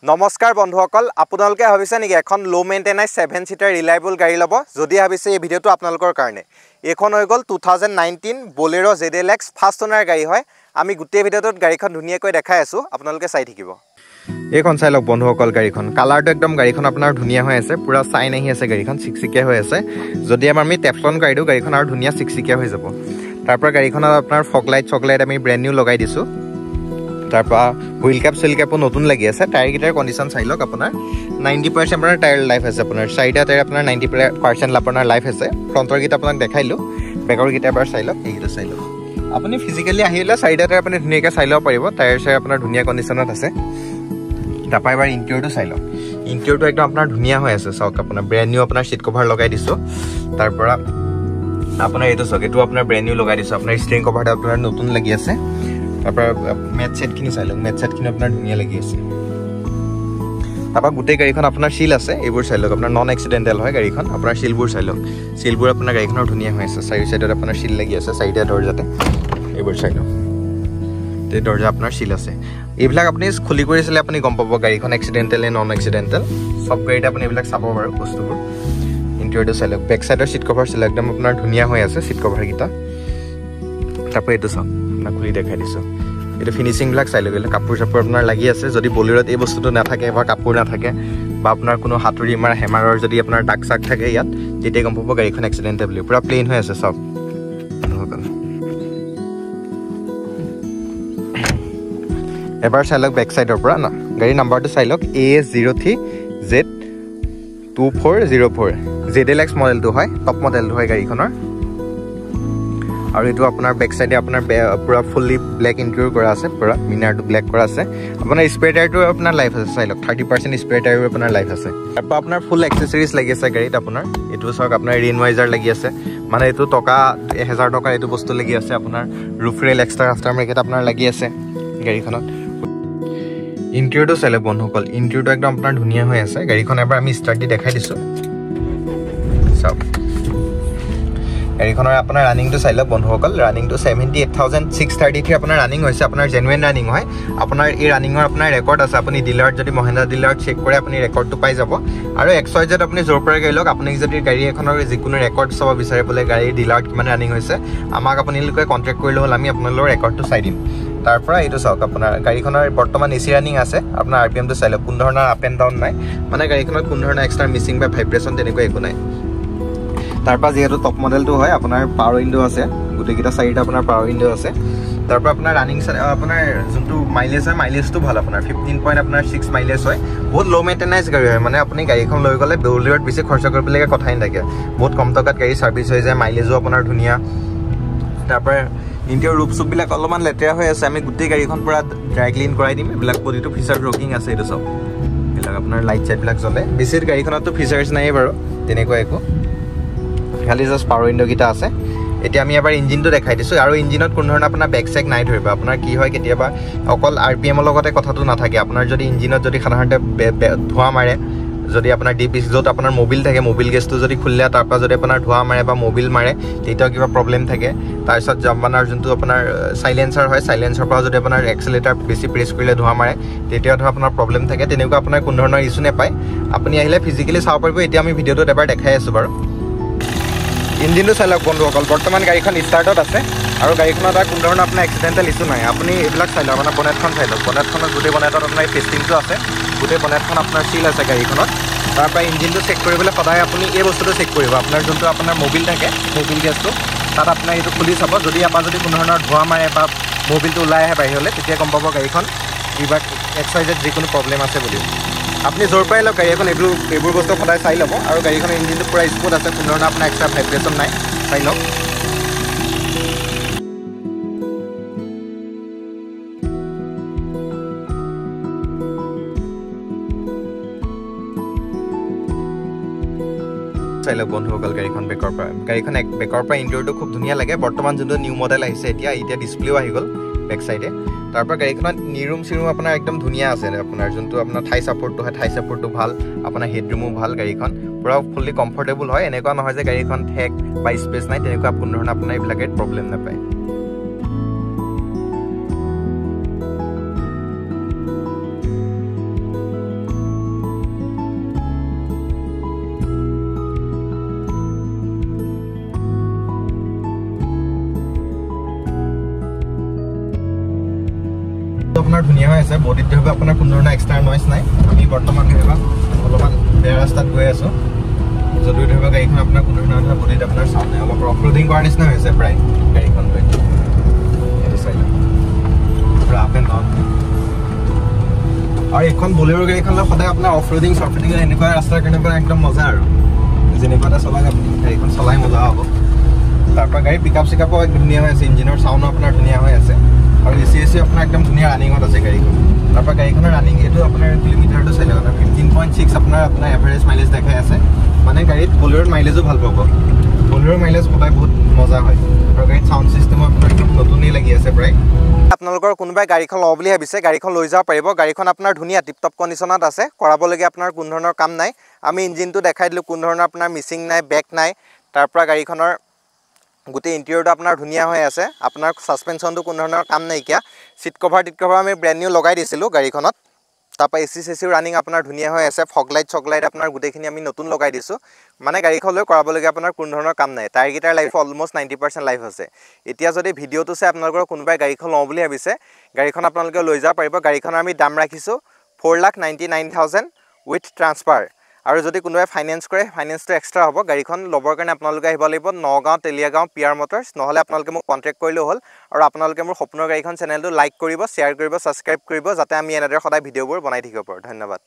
নমস্কাৰ বন্ধুসকল, আপোনালোকে ভাবিছে নেকি এখন ল' মেইনটেনেঞ্চ 7 চিটাৰ ৰিলায়েবল গাড়ী ল'ব? যদি ভাবিছে এই ভিডিঅ'টো আপোনালোকৰ কাৰণে। এইখন হৈ গ'ল 2019 বলেৰ' ZLX first owner গাড়ী হয়। আমি গোটেই ভিডিঅ'টোত গাড়ীখন ধুনীয়াকৈ দেখাই আছোঁ, আপোনালোকে চাই থাকিব। এইখন চাই লওক বন্ধুসকল, গাড়ীখন কালাৰটো একদম গাড়ীখন আপোনাৰ ধুনীয়া হৈ আছে, পূৰা চাইন আহি আছে, গাড়ীখন চিকচিকীয়া হৈ আছে। যদি আমি টেফলন গাড়ী দিওঁ, গাড়ীখন আৰু ধুনীয়া চিকচিকীয়া হৈ যাব। তাৰপৰা গাড়ীখনত আপোনাৰ ফগলাইট চগলাইট আমি ব্ৰেণ্ড নিউ লগাই দিছোঁ। তাৰপৰা হুইল কেপ চুইল কেপো নতুন লাগি আছে। টায়াৰকেইটাৰ কণ্ডিশ্যন চাই লওক, আপোনাৰ 90% আপোনাৰ টায়াৰ লাইফ আছে। আপোনাৰ চাৰিটা টায়াৰ আপোনাৰ 90% আপোনাৰ লাইফ আছে। ফ্ৰণ্টৰকেইটা আপোনাক দেখাই দিলোঁ, বেকৰকেইটা এবাৰ চাই লওক, এইকেইটা চাই লওক। আপুনি ফিজিকেলি আহিলে চাৰিটা টায়াৰ আপুনি ধুনীয়াকৈ চাই ল'ব পাৰিব। টায়াৰ চায়াৰ আপোনাৰ ধুনীয়া কণ্ডিশ্যনত আছে। তাৰপৰা এবাৰ ইণ্টেৰিয়ৰটো চাই লওক, ইণ্টেৰিয়ৰটো একদম আপোনাৰ ধুনীয়া হৈ আছে। চাওক আপোনাৰ ব্ৰেণ্ড নিউ আপোনাৰ চিট কভাৰ লগাই দিছোঁ। তাৰপৰা আপোনাৰ এইটো চাওক, এইটো আপোনাৰ ব্ৰেণ্ড নিউ লগাই দিছোঁ। আপোনাৰ ষ্টিয়াৰিং কভাৰটো আপোনাৰ নতুন লাগি আছে। তাৰপৰা মেট ছেটখিনি চাই লওক, মেট ছেটখিনি আপোনাৰ ধুনীয়া লাগি আছে। তাৰপৰা গোটেই গাড়ীখন আপোনাৰ চিল আছে, এইবোৰ চাই লওক। আপোনাৰ নন এক্সিডেণ্টেল হয় গাড়ীখন। আপোনাৰ চিলবোৰ চাই লওক, চিলবোৰ আপোনাৰ গাড়ীখনৰ ধুনীয়া হৈ আছে। চাৰি চাইডত আপোনাৰ চিল লাগি আছে, চাৰিটা দৰ্জাতে। এইবোৰ চাই লওক, এই দৰ্জা আপোনাৰ চিল আছে। এইবিলাক আপুনি খুলি কৰি চালে আপুনি গম পাব গাড়ীখন এক্সিডেণ্টেল নে নন এক্সিডেণ্টেল। চব গাড়ীতে আপুনি এইবিলাক চাব বাৰু বস্তুবোৰ। ইণ্টেৰিয়ৰটো চাই লওক, বেক চাইডৰ চিট কভাৰ চাই লওক, একদম আপোনাৰ ধুনীয়া হৈ আছে চিট কভাৰকেইটা। তাৰপৰা এইটো চাওক, আপোনাক খুলি দেখাই দিছোঁ। এইটো ফিনিচিংবিলাক চাই লওক, কাপোৰ চাপোৰ আপোনাৰ লাগি আছে। যদি বলেৰ'ত এই বস্তুটো নাথাকে বা কাপোৰ নাথাকে বা আপোনাৰ কোনো হাতুৰি মাৰ হেমাৰৰ যদি আপোনাৰ দাগ চাগ থাকে ইয়াত, তেতিয়া গম পাব গাড়ীখন এক্সিডেণ্টেল বুলি। পূৰা প্লেইন হৈ আছে চাওক বন্ধুসকল। এবাৰ চাই লওক বেক চাইডৰ পৰা ন, গাড়ীৰ নাম্বাৰটো চাই লওক, AS 03 Z 2404 ZLX মডেলটো হয়, টপ মডেলটো হয় গাড়ীখনৰ। আৰু এইটো আপোনাৰ বেক চাইডে আপোনাৰ পূৰা ফুল্লি ব্লেক ইণ্টেৰিয়ৰ কৰা আছে, পূৰা মিনাৰটো ব্লেক কৰা আছে। আপোনাৰ স্পেয়াৰ টায়াৰটো আপোনাৰ লাইফ আছে, চাই লওক 30% স্পেয়াৰ টায়াৰো আপোনাৰ লাইফ আছে। তাৰপৰা আপোনাৰ ফুল এক্সেচৰিজ লাগি আছে গাড়ীত। আপোনাৰ এইটো চাওক, আপোনাৰ ৰেইন ৱাইজাৰ লাগি আছে, মানে এইটো টকা 1000 টকাৰ এইটো বস্তু লাগি আছে। আপোনাৰ roof rail extra after market আপোনাৰ লাগি আছে গাড়ীখনত। ইণ্টেৰিয়ৰটো চাই লওক বন্ধুসকল, ইণ্টেৰিয়ৰটো একদম আপোনাৰ ধুনীয়া হৈ আছে। গাড়ীখন এবাৰ আমি ষ্টাৰ্ট দি দেখাই দিছোঁ, চাওক। গাড়ীখনৰ আপোনাৰ ৰানিংটো চাই লওক বন্ধুসকল, ৰানিংটো 78,633 আপোনাৰ ৰানিং হৈছে। আপোনাৰ জেনুৱেন ৰানিং হয়। আপোনাৰ এই ৰানিঙৰ আপোনাৰ ৰেকৰ্ড আছে। আপুনি ডিলাৰত যদি মহেন্দ্ৰা ডিলাৰত চেক কৰে আপুনি ৰেকৰ্ডটো পাই যাব। আৰু XYZ আপুনি য'ৰ পৰাই গাড়ী লওক, আপুনি যদি গাড়ী এখনৰ যিকোনো ৰেকৰ্ড চাব বিচাৰে বোলে গাড়ীৰ ডিলাৰত কিমান ৰানিং হৈছে, আমাক আপোনালোকে কণ্টেক্ট কৰিলে হ'ল, আমি আপোনালোকৰ ৰেকৰ্ডটো চাই দিম। তাৰপৰা এইটো চাওক, আপোনাৰ গাড়ীখনৰ বৰ্তমান এ চি ৰানিং আছে। আপোনাৰ আৰ পি এমটো চাই লওক, কোনো ধৰণৰ আপ এণ্ড ডাউন নাই, মানে গাড়ীখনত কোনো ধৰণৰ এক্সট্ৰা মিচিং বা ভাইব্ৰেশ্যন তেনেকুৱা একো নাই। তাৰপৰা যিহেতু টপ মডেলটো হয়, আপোনাৰ পাৱাৰ উইণ্ড' আছে, গোটেইকেইটা চাৰিটা আপোনাৰ পাৱাৰ উইণ্ড' আছে। তাৰপৰা আপোনাৰ ৰানিং আপোনাৰ যোনটো মাইলেজ হয়, মাইলেজটো ভাল, আপোনাৰ 15.6 মাইলেজ হয়। বহুত ল' মেইনটেনেঞ্চ গাড়ী হয়, মানে আপুনি গাড়ীখন লৈ গ'লে বলেৰ'ত বেছি খৰচা কৰিবলগীয়া কথাই নাথাকে। বহুত কম টকাত গাড়ী ছাৰ্ভিচ হৈ যায়, মাইলেজো আপোনাৰ ধুনীয়া। তাৰপৰা ইণ্টেৰিয়ৰ ৰূপ চুপবিলাক অলপমান লেতেৰা হৈ আছে, আমি গোটেই গাড়ীখন পূৰা ড্ৰাই ক্লিন কৰাই দিম। এইবিলাক প্ৰতিটো ফিচাৰ ৰকিং আছে, এইটো চব এইবিলাক আপোনাৰ লাইট চাইটবিলাক জ্বলে। বেছি গাড়ীখনততো ফিচাৰ্ছ নায়েই বাৰু তেনেকুৱা একো, খালি জাষ্ট পাৱাৰ উইণ্ড'কেইটা আছে। এতিয়া আমি এবাৰ ইঞ্জিনটো দেখাই দিছোঁ। আৰু ইঞ্জিনত কোনো ধৰণৰ আপোনাৰ বেক চেক নাই ধৰিব। আপোনাৰ কি হয়, কেতিয়াবা অকল আৰ পি এমৰ লগতে কথাটো নাথাকে। আপোনাৰ যদি ইঞ্জিনত যদি সাধাৰণতে ধোঁৱা মাৰে, যদি আপোনাৰ ডি পি য'ত আপোনাৰ মবিল থাকে, মবিল গেছটো যদি খুলিলে তাৰপৰা যদি আপোনাৰ ধোঁৱা মাৰে বা মবিল মাৰে, তেতিয়াও কিবা প্ৰব্লেম থাকে। তাৰপিছত আপোনাৰ যোনটো আপোনাৰ চাইলেঞ্চাৰ হয়, চাইলেঞ্চাৰৰ পৰা যদি আপোনাৰ এক্সেলেটাৰ বেছি প্ৰেছ কৰিলে ধোঁৱা মাৰে, তেতিয়াও ধৰক আপোনাৰ প্ৰব্লেম থাকে। তেনেকুৱা আপোনাৰ কোনো ধৰণৰ ইছ্যু নাপায়। আপুনি আহিলে ফিজিকেলি চাব পাৰিব। এতিয়া আমি ভিডিঅ'টোত এবাৰ দেখাই আছোঁ বাৰু। ইঞ্জিনটো চাই লওক বন্ধুসকল, বৰ্তমান গাড়ীখন ষ্টাৰ্টত আছে আৰু গাড়ীখনত আৰু কোনো ধৰণৰ আপোনাৰ এক্সিডেণ্টেল ইছ্যু নাই। আপুনি এইবিলাক চাই লওক, আপোনাৰ বনেটখন চাই লওক, বনেটখনত গোটেই বনেটত আপোনাৰ এই পেষ্টিংটো আছে, গোটেই বনেটখন আপোনাৰ চিল আছে গাড়ীখনত। তাৰপৰা ইঞ্জিনটো চেক কৰিবলৈ সদায় আপুনি এই বস্তুটো চেক কৰিব। আপোনাৰ যোনটো আপোনাৰ মবিল থাকে, মবিল গেছটো, তাত আপোনাৰ এইটো খুলি চাব। যদি আপোনাৰ যদি কোনো ধৰণৰ ধোঁৱা মাৰে বা মবিলটো ওলাই আহে বাহিৰলৈ, তেতিয়া গম পাব গাড়ীখন কিবা XYZ যিকোনো প্ৰব্লেম আছে বুলি। আপুনি য'ৰ পৰাই লওক গাড়ী এখন, এইবোৰ বস্তু সদায় চাই ল'ব। আৰু গাড়ীখনৰ ইঞ্জিনটো পূৰা স্মুথ আছে, কোনো ধৰণৰ আপোনাৰ এক্সট্ৰা ভাইব্ৰেশ্যন নাই, চাই লওক। চাই লওক বন্ধুসকল, গাড়ীখন বেকৰ পৰা, গাড়ীখন বেকৰ পৰা ইণ্টেৰিয়ৰটো খুব ধুনীয়া লাগে। বৰ্তমান যোনটো নিউ মডেল আহিছে এতিয়া, এতিয়া ডিছপ্লেও আহি গ'ল বেক চাইডে। তাৰপৰা গাড়ীখনত নিৰুম চিৰুম আপোনাৰ একদম ধুনীয়া আছে। আপোনাৰ যোনটো আপোনাৰ থাই ছাপৰ্টটো হয়, থাই ছাপৰ্টটো ভাল, আপোনাৰ হেডৰুমো ভাল, গাড়ীখন পূৰা ফুল্লি কমফৰ্টেবল হয়। এনেকুৱা নহয় যে গাড়ীখন ঠেক বা স্পেচ নাই, তেনেকুৱা কোনো ধৰণৰ আপোনাৰ এইবিলাকে প্ৰব্লেম নাপায়। ধুনীয়া হৈ আছে। বডিত ধৰিব আপোনাৰ কোনো ধৰণৰ এক্সট্ৰা নইজ নাই। আমি বৰ্তমান ধৰিব অলপমান বেয়া ৰাস্তাত গৈ আছোঁ যদিও ধৰিব গাড়ীখন আপোনাৰ কোনো ধৰণৰ বডিত আপোনাৰ চাউণ্ড নাই, অলপ অফ ৰোডিং কৰাৰ নিচিনা হৈছে প্ৰায় গাড়ীখন লৈ। এইটো চাই লওক পূৰা আপ এণ্ড ডাউন। আৰু এইখন বলেৰ' গাড়ীখন সদায় আপোনাৰ অফ ৰোডিং চফ ৰোডিং এনেকুৱা ৰাস্তাৰ কাৰণে আপোনাৰ একদম মজা আৰু যেনেকুৱা এটা চলাওক আপুনি গাড়ীখন চলাই মজা হ'ব। তাৰপৰা গাড়ী পিক আপ চিকাপো ধুনীয়া হৈ আছে, ইঞ্জিনৰ চাউণ্ডো আপোনাৰ ধুনীয়া হৈ আছে আৰু এচি আপোনাৰ একদম ধুনীয়া ৰানিঙত আছে গাড়ীখন। তাৰপৰা গাড়ীখনৰ ৰানিং এইটো আপোনাৰ কিলোমিটাৰটো চাই লওক, 15.6 আপোনাৰ আপোনাৰ এভাৰেজ মাইলেজ দেখাই আছে। মানে গাড়ীত বলেৰ'ৰ মাইলেজো ভাল পাব, বলেৰ'ৰ মাইলেজ সদায় বহুত মজা হয়। আৰু গাড়ীত চাউণ্ড চিষ্টেমো আপোনাৰ একদম নতুনেই লাগি আছে প্ৰায়। আপোনালোকৰ কোনোবাই গাড়ীখন লওঁ বুলি ভাবিছে গাড়ীখন লৈ যাব পাৰিব। গাড়ীখন আপোনাৰ ধুনীয়া টিপটপ কণ্ডিশ্যনত আছে, কৰাবলগীয়া আপোনাৰ কোনো ধৰণৰ কাম নাই। আমি ইঞ্জিনটো দেখাই দিলোঁ, কোনো ধৰণৰ আপোনাৰ মিচিং নাই, বেক নাই। তাৰপৰা গাড়ীখনৰ গোটেই ইণ্টেৰিয়ৰটো আপোনাৰ ধুনীয়া হৈ আছে, আপোনাৰ ছাছপেনশ্যনটো কোনো ধৰণৰ কাম নাইকিয়া। চিট কভাৰ টিট কভাৰ আমি ব্ৰেণ্ড নিউ লগাই দিছিলোঁ গাড়ীখনত। তাৰপৰা এচি চেচিও ৰানিং আপোনাৰ ধুনীয়া হৈ আছে, ফগ লাইট চগ লাইট আপোনাৰ গোটেইখিনি আমি নতুন লগাই দিছোঁ। মানে গাড়ীখন লৈ কৰাবলগীয়া আপোনাৰ কোনো ধৰণৰ কাম নাই। টায়াৰকেইটাৰ লাইফ অলমষ্ট 90% লাইফ আছে। এতিয়া যদি ভিডিঅ'টো চাই আপোনালোকৰ কোনোবাই গাড়ীখন লওঁ বুলি ভাবিছে গাড়ীখন আপোনালোকে লৈ যাব পাৰিব। গাড়ীখনৰ আমি দাম ৰাখিছোঁ 4,99,000 উইথ ট্ৰান্সফাৰ। আৰু যদি কোনোবাই ফাইনেন্স কৰে ফাইনেন্সটো এক্সট্ৰা হ'ব। গাড়ীখন ল'বৰ কাৰণে আপোনালোকে আহিব লাগিব Nagaon Teliagaon P R Motors, নহ'লে আপোনালোকে মোক কণ্টেক্ট কৰিলেও হ'ল। আৰু আপোনালোকে মোৰ সপোনৰ গাড়ীখন চেনেলটো লাইক কৰিব, শ্বেয়াৰ কৰিব, ছাবস্ক্ৰাইব কৰিব, যাতে আমি এনেদৰে সদায় ভিডিঅ'বোৰ বনাই থাকিব পাৰোঁ। ধন্যবাদ।